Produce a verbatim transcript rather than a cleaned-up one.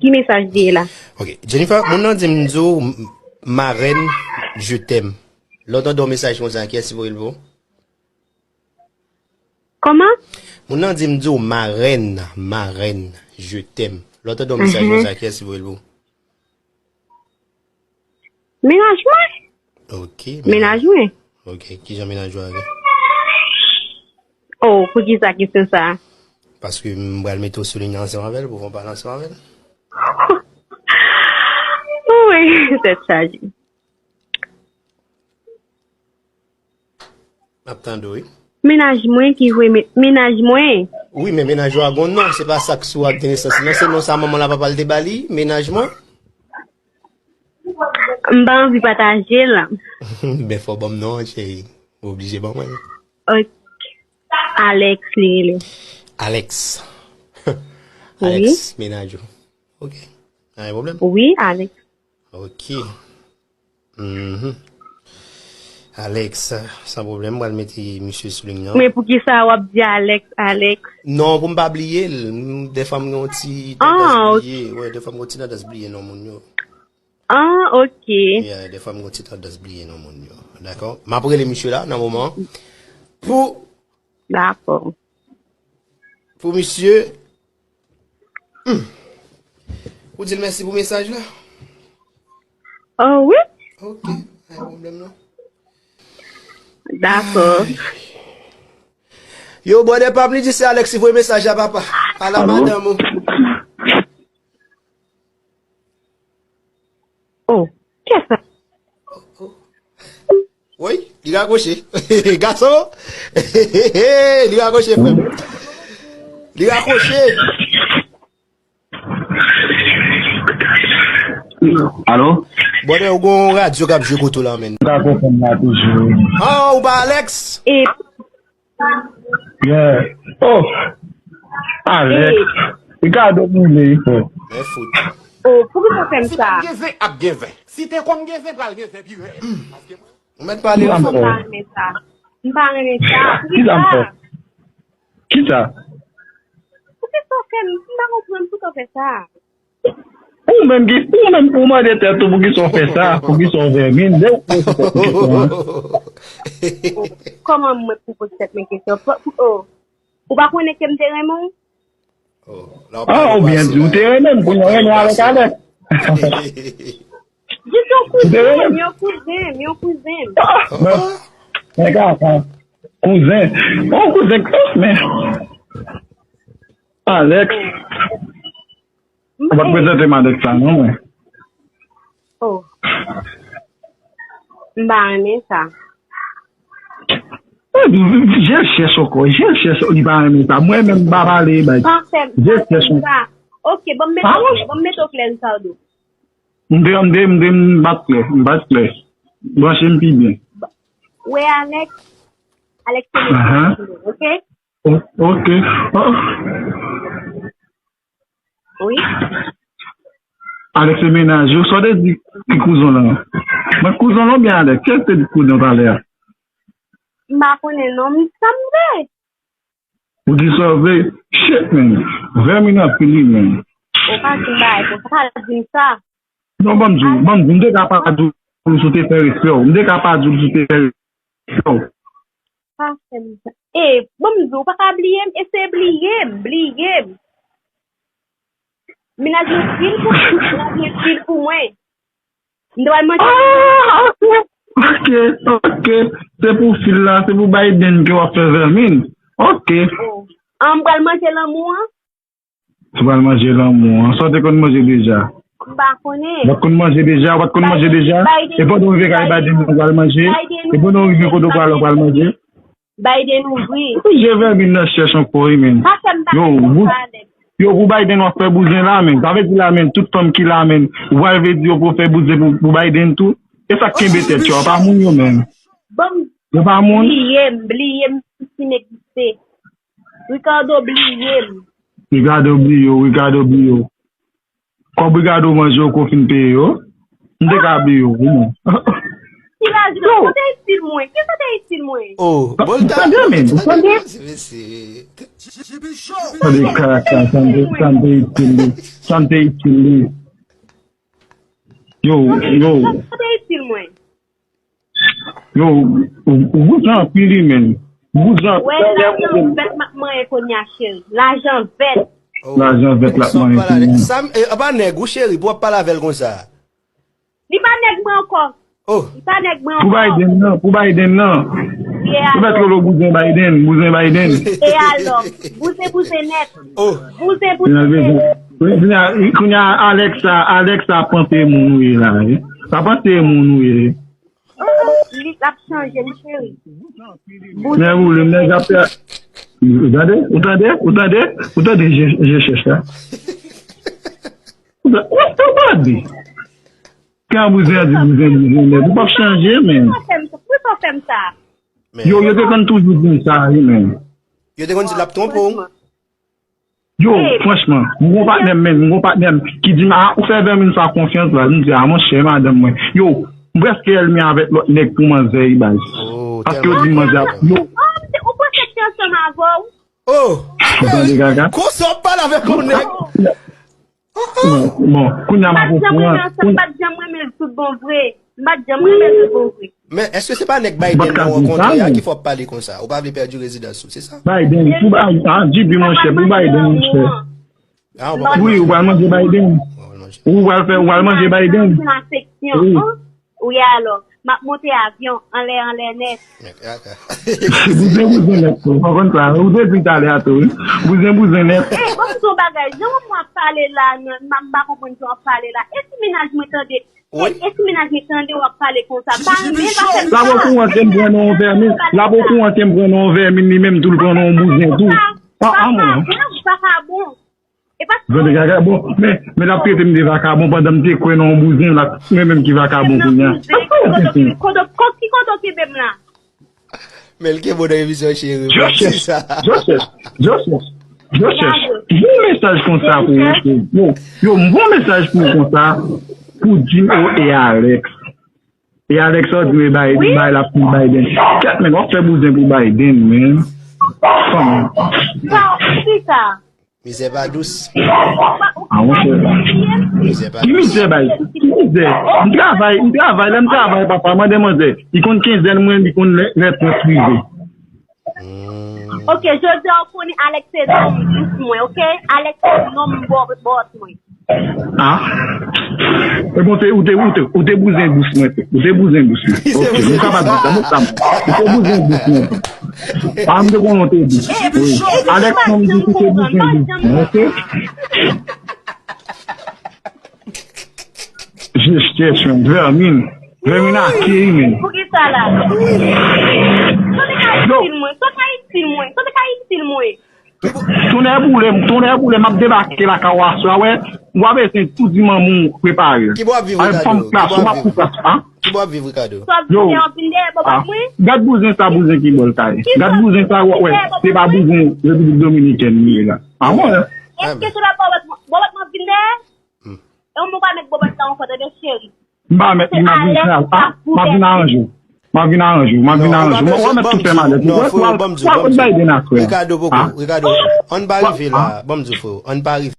Ki mesaj li ye la? Ok. Jennifer, moun nan di m di w, m- marèn, je t'aime. Lè w tande yon mesaj konsa, kiyès ki voye l pou ou? Kòman? Moun nan di m di w, marèn, marèn, je t'aime. Lè w tande yon mesaj konsa, kiyès ki voye l pou ou? Mennaj mwen. Ok, mennaj mwen. Ok, kijan mennaj ou a ye? Oh, poukisa kesyon sa a? Paske m pral mete w sou liy nan ansanm avè l pou fè yon pale ansanm avè l. Wi, tèt chaje. M ap tande w, wi. Mennaj mwen ki voye me- mennaj mwen. Wi, men mennaj ou a gon non, se pa sa k sou ak de nesans li non, se non sa manman l ak papa l te ba li, mennaj mwen. M pa anvi pataje l. Ben, fò w ban m non an, cheri. Ou oblije ban mwen l. Ok. Alex, li rele. Alex. Alex, mennaj ou. Ok. Pa gen pwoblèm. Wi, Alex. Ok. Mhm. Alex, san pwoblèm, m pral mete misye sou liy nan. Men poukisa w ap di Alex, Alex? Non, pou m pa bliye l. M- Defwa m gen yon ti tandans bliye. Wi, defwa m gen yon ti tandans bliye non moun yo. Ah, ok. Yeah, defwa m gen yon ti tandans bliye non moun yo. Dakò? M ap rele misye la nan moman an. Pou Dakò. Pou misye. Hmm. Ou di l mèsi pou mesaj la? Oh, wi. Ok, pa gen pwoblèm non. Dakò. Yo, brother pa m, li di se Alex ki voye mesaj la, papa. Pale a madanm ou. Oh, kiyès sa? Woy, li rakwoche. Gason, li rakwoche, frè m. Li rakwoche. Alo? Brother, ou gon radyo k ap jwe kote w la, menn. Ou ka konprann la toujou. Ah, ou pa Alex? E Yeah. Oh! Alex. Ricardo Moulet, frè. Men fout. Oh, poukisa w fè m sa? Si pa t gen zen, ap gen ven. Si te konn gen zen, pral gen zen pi ren. Paske mwen Ou mèt pale. Kisa m fè? M pa renmen sa. M pa renmen sa. Kisa m fè? Kisa? Poukisa w fè m? M pa konprann poukisa w fè sa. Ou menm ki, ou menm pou w mande tèt ou poukisa w fè sa, poukisa w vèmin, lè ou poze tèt ou kesyon an. Kòman mwen pou poze tèt mwen kesyon? Po- pou- oh. Ou pa konnen ke m te renmen w? Oh, la w Ah, pale ou byen pase di, ou la. Te renmen m, kounye a w renmen avèk Alex. Jis yon kouzen, yon kouzen, yon kouzen. Ah, men, men gata. Kouzen. Yon kouzen, men. Alex. Ou pa t prezante m Alex la, non, mwen. Oh. M pa renmen sa. Eh, je l chèche ankò, je l chèche, li pa renmen sa. Mwen menm, m pa pale, bay. Pa fè m, je l chèche ankò. Ok, ban m mete w klè, ban m mete w klè, Ricardo. M te, m te, m te, m pa t klè, m pa t klè. Branche m pi byen. Wè Alex, Alex se mennaj mwen, ok? O- Ok. Oh. Wi. Alex se mennaj ou, sa w te di ki kouzen w lan? Mwen kouzen w lan oubyen Alex? Kiyès te di kouzen w talè a? M pa konnen non, m sanble. Ou di sa vre? Shit, man. Vèmin anpil, wi, man. Ou pa di m bagay konsa, pa di m sa. Non, ban m di w, ban m di w, m te ka pa di w si w te fè respè w. M te ka pa di w si w te fè respè w. Pa fè m sa. E, ban m di w, ou pa ka bliye m, eseye bliye m, bliye m. Mennaj mwen fil pou mwen, mennaj mwen fil pou mwen. M te pral manje. Ah, ok, ok, ok. Se pou fil la, se pou Biden ke w ap fè vèmin. Ok. Oh. An, m pral manje lanmou an. Ou pral manje lanmou an. Sa w te konn manje deja? M pa konnen. Ou pa t konn manje deja? Ou pa t konn manje deja? E pandan w rive kay Biden, ou pral manje? E pandan w rive kote w pral, ou pral manje? Biden ouvri. Ou je vèmin nan chèch ankò, wi, men. Yo, pou Biden w ap fè bouzen la, men. Sa vle di la, men, tout fanm ki la, men, ou pral vle di yo pou fè bouzen pou, pou Biden tou? E sa k kenbe tèt yo a, pa moun yo menm. Yo pa moun? Bliye m, bliye m si m egziste. Ricardo bliye m. Ricardo bliye w, Ricardo bliye w. Kòb Ricardo manje yo ke w fin peye yo? M te ka bliye w, wi, non. Ki lajan? Yo. Kote itil mwen? Kisa te itil mwen? Oh, bon, l ta- Tande, men, tande. Mesye. Tande, kaka, sa m te, sa m te itil li. Sa m te itil li. Yo, yo. Kote itil mwen? Yo, ou, ou bouzen anpil, wi, men. Ou bouzen anpil. Wè, lajan vèt m ap manyen kounye a, cheri. Lajan vèt. Oh. Lajan vèt l ap manyen kounye a. Sa m, e, apa nèg ou, cheri, pou w ap pale avè l konsa? Li pa nèg mwen ankò. Oh. Li pa nèg mwen ankò. Pou Biden nan, pou Biden nan. Li ye alò. Ou mèt rele w bouzen Biden, bouzen Biden. E alò, bouzen, bouzen nèt. Oh. Bouzen, bouzen nèt. Kounye a, kounye a, Alexa, Alexa panse moun ou ye la, wi. Sa panse moun ou ye. Li ap chanje, m cheri. Men ou, le nèg ap fè. Ou tande? Ou tande? Ou tande? Ou tande je, je chèch la? Ou ta-, ou ta tande? Kan bouzen an di bouzen, bouzen nèg, ou p ap chanje, men. Poukisa w fè m sa? Poukisa w fè m sa? Yo, yo te konn toujou di m sa, wi, men. Yo te konn di l ap twonpe w. Franchman. Yo, franchman, m gon patnè m, men, m gon patnè m ki di m, "A, ou fè vèmin sa konfyans la." M di, "A, monchè, madanm mwen." Yo, m prèske ènmi avèk lòt nèg pou manzè, wi, baz. Oh, paske yo di m manzè ap, yo. Oh, m te, ou panse ki ansanm avè w? Oh! Ou tande, kaka? Konsa w ap pale avèk yon nèg? Bon, bon, kounye a m ap okouran. M pa t janm renmen ansanm, m pa t janm renmen l tout bon vre. M pa t janm renmen l tout bon vre. Men, èske se pa nèg Biden nan w rankontre a ki fè w ap pale konsa? Ou pa vle pèdi rezidans ou, se sa? Biden, pou Biden, ah, J P, monchè, pou Biden, monchè. Ah, ou pa pral manje? Wi, ou pral manje Biden. Ou pral manje. Ou pral fè, ou pral manje Biden. Wi. Wi, alò, m ap monte avyon, anlè, anlè nèt. Bouzen, bouzen nèt, ou konn sa, ou te di talè a tou, wi. Bouzen, bouzen nèt. Ey, bon, m di yon bagay, jan w ap pale la, nan, m pa konprann jan w ap pale la. E si mennaj mwen tande, e, e si mennaj mwen tande w ap pale konsa, pa, men pa fè m sa. L ap okouran ke m pran nan yon vèmin, l ap okouran ke m pran nan yon vèmin, li menm tou, l pran nan yon bouzen tou. Ah, ah, mwen. Vakabon, vakabon. Tande kaka, bon, men, men l ap trete m de vakabon pandan m te kwè nan yon bouzen, l ap, mwen menm ki vakabon kounye a. Kote, kote, kote, ki kote w kenbe m la? Men l kenbe w nan emisyon, cheri. Joseph, Joseph, Joseph, Joseph, m voye mesaj konsa pou ou, yo, yo, m voye mesaj pou ou konsa, pou di m, oh, e Alex. E Alex Rodrigue bay, bay la pou Biden. Kèt, men, w ap fè bouzen pou Biden, men. Fanm. Sa, ki sa? Mizè pa dous. Ah, monchè. Mizè pa dous. Ki mizè, bay? Ki mizè? M travay, m travay, lè m travay, papa, mande manzè. Li konn kenzèn mwen, li konn lè, lè pwent rive. Hmm. Ok, jodi a w konnen Alex se nonm dous mwen, ok? Alex se nonm bò-, bòs mwen. Ah? Epi ou te, ou te, ou te, ou te bouzen dous mwen tou. Ou te bouzen dous mwen. Ok, nou kapab di sa, nou kapab. Ou te bouzen dous mwen tou. Ah, m te konnen ou te dous. Wi. Alex, mwen, m di ou te bouzen dous mwen, ok? Jistès, men, vèmin. Vèmin ake, men. Poukisa la? Sa te ka itil mwen? Sa te ka itil mwen? Sa te ka itil mwen? Tonnè boule m, tonnè boule m, m ap debake lakay ou aswè a, wè. W ap eseye tou di manman w prepare l. Ki bò w ap viv, Ricardo? Avèk fanm klas, w ap pou klas, a? Ki bò w ap viv, Ricardo? Yo, a, gad bouzen sa, bouzen ki bò l ta ye. Gad bouzen sa, wè, wè, se pa bouzen Repiblik Dominikèn li ye la. A, mwen. Èske se la bòbèt mwen, bòbèt mwen vin dèyè? E mwen pa met bòbèt la ankò, tande, cheri. M pa met, m ap vin fè, a, m ap vin aranje w. M ap vin aranje w, m ap vin aranje w. Mwen, mwen mèt tou fè malèt. Non, freo, ban m di w, ban m di w. Biden akwè. Ricardo, poko, Ricardo, ann pa rive la, ban m di w, freo, ann pa rive.